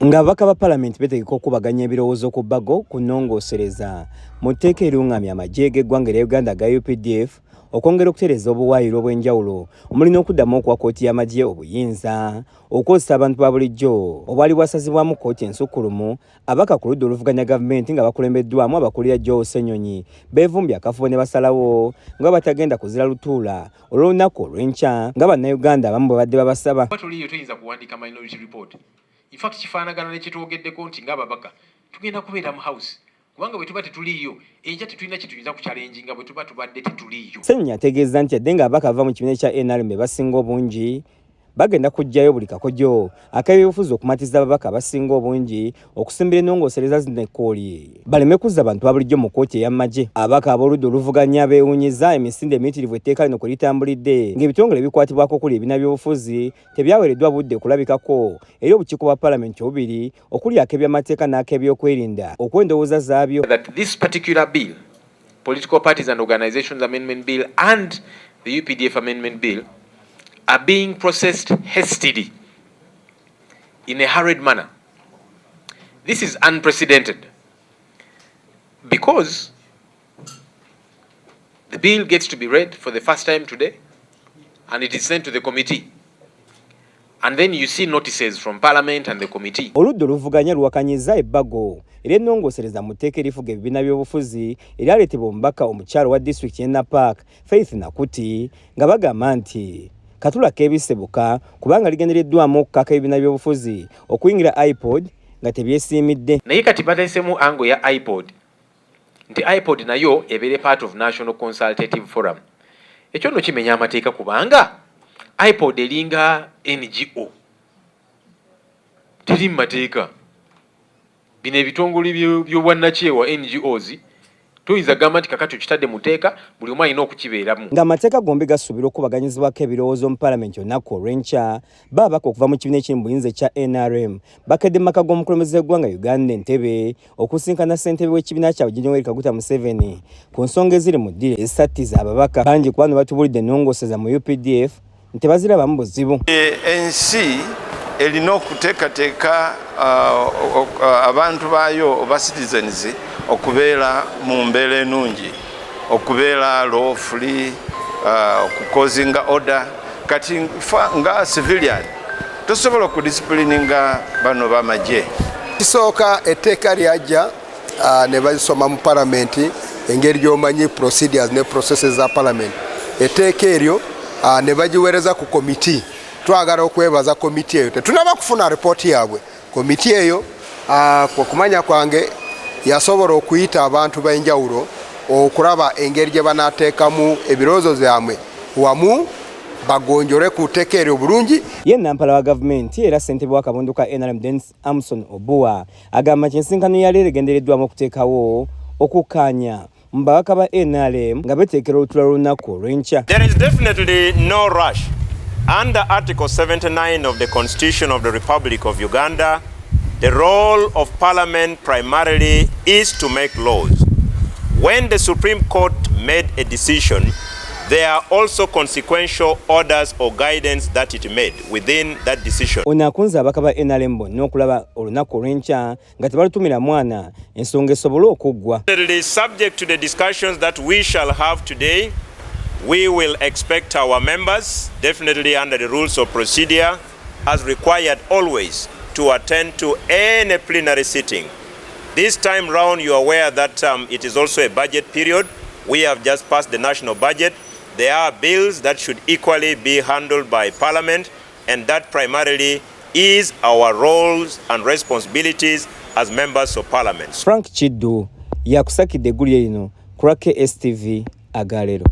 Ng'ababaka ba Palamenti beetegeka okukubaganya ebirowoozo ku bbago ku nnongoosereza mu tteeka erungamya amagye g'eggwanga erya Uganda aga UPDF okwongera okutereeza obuwaayiro obw'enjawulo omuli n'okuddamu okuwa kkooti y'amagye obuyinza okukozesa abantu ba bulijjo obwali bwasazibwamu kkooti ensukkulumu. Ababaka ku ludda oluvuganya gavumenti nga bakulembeddwamu abakulira Joel Ssenyonyi beevumbye akafubo ne basalawo nga batagenda kuzira lutuula olw'olunaku olw'enkya nga Bannayuganda abamu bwe badde babasaba. Toliiyo toyinza kuwandiika minority report. In fact, kifaanagana ne kyetwogeddeko nti ng'ababaka tugenda kubeera mu House, kubanga bwe tuba tetuliiyo enkya tetulina kye tuyinza kuchallenginga bwe tuba tubadde tetuliiyo. Ssenyonyi ategeeza nti yadde ng'ababaka bava mu kibiina ekya NRM be basinga obungi, bagenda kuggyayo buli kakodyo ak'ebyobufuzi okumatiza ababaka abasinga obungi okusimbira ennongoosereza zino ekkooli baleme kuzza bantu ba bulijjo mu kkooti ey'amagye. Ababaka ab'oludda oluvuganya beewuunyiza emisinde emiyitirivu etteeka lino kwe litambulidde ng'ebitongole ebikwatibwako okuli ebibiina by'obufuzi tebyaweereddwa budde kulabikako eri obukiiko bwa Palamenti obubiri okuli ak'ebyamateeka n'ak'ebyokwerinda okuwa endowooza zaabyo. That this particular bill, Political Parties and Organizations Amendment Bill and the UPDF Amendment Bill, are being processed hastily in a hurried manner. This is unprecedented because the bill gets to be read for the first time today and it is sent to the committee. And then you see notices from Parliament and the committee. Oludda oluvuganya luwakanyizza ebbago ery'ennongoosereza mu tteeka erifuga ebibiina by'obufuzi eryaleetebwa omubaka omukyala wa disitulikiti y'e Napak, Faith Nakuti, nga bagamba nti katula keebisebuka kubanga ligendereddwamu okukaka ebibiina by'obufuzi okuyingira IPOD nga tebyesiimidde. Naye kati bateesemu angle ya IPOD nti IPOD nayo ebeere part of National Consultative Forum. Ekyo nno kimenya amateeka kubanga IPOD eringa NGO, teri mu mateeka. Bino ebitongole by'obwannakyewa, NGOs, toyinza kugamba nti kakati okitadde mu tteeka buli omu alina okukibeeramu. Ng'amateeka gombi gasuubirwa okukubaganyizibwako ebirowoozo mu Palamenti olunaku olw'enkya, babaka okuva mu kibiina ekiri mu buyinza ekya NRM bakedde mu maka g'omukulembeze w'eggwanga Uganda Entebbe okusinkana ssentebe w'ekibiina kyabwe Gen Yoweri Kaguta Museveni ku nsonga eziri mu ddiro ezisattiza ababaka bangi ku bano batubuulidde ennongoosereza mu UPDF nti tebazirabamu buzibu. Ensi erina okuteekateeka abantu baayo oba citizens okubeera mu mbeera ennungi, okubeera lawfully, okucausinga order. Kati nga civilian tosobola okudisciplininga bano bamagye. Kisooka etteeka lyajja ne bazisoma mu Palamenti engeri gy'omanyi procedures ne processes za Parliament. Etteeka eryo ne bagiweereza ku komiti. Twagala okwebaza komiti eyo, tetunaba kufuna ripooti yaabwe. Komiti eyo, okumanya kwange, yasobola okuyita abantu b'enjawulo okulaba engeri gye banaateekamu ebirowoozo byabwe wamu bagonjole ku tteeka eryo bulungi. Ye nampala wa gavumenti era ssentebe w'akabondo ka NRM, Denis Amson Obua, agamba nti ensinkano ya leero egendereddwamu okuteekawo okukkaanya mu babaka ba NRM nga beteekera olutuula lw'olunaku olw'enkya. There is definitely no rush. Under Article 79 of the Constitution of the Republic of Uganda, the role of Parliament primarily is to make laws. When the Supreme Court made a decision, there are also consequential orders or guidance that it made within that decision. Ono akunze ababaka ba NRM bonna okulaba olunaku olw'enkya nga tebalutumira mwana ensonga esobole okuggwa. Subject to the discussions that we shall have today, we will expect our members, definitely under the rules of procedure, as required always, to attend to any plenary sitting. This time round, you are aware that it is also a budget period. We have just passed the national budget. There are bills that should equally be handled by Parliament, and that primarily is our roles and responsibilities as members of Parliament. Frank Kiddu yakusakidde eggulire lino ku lwa KSTV agaleero.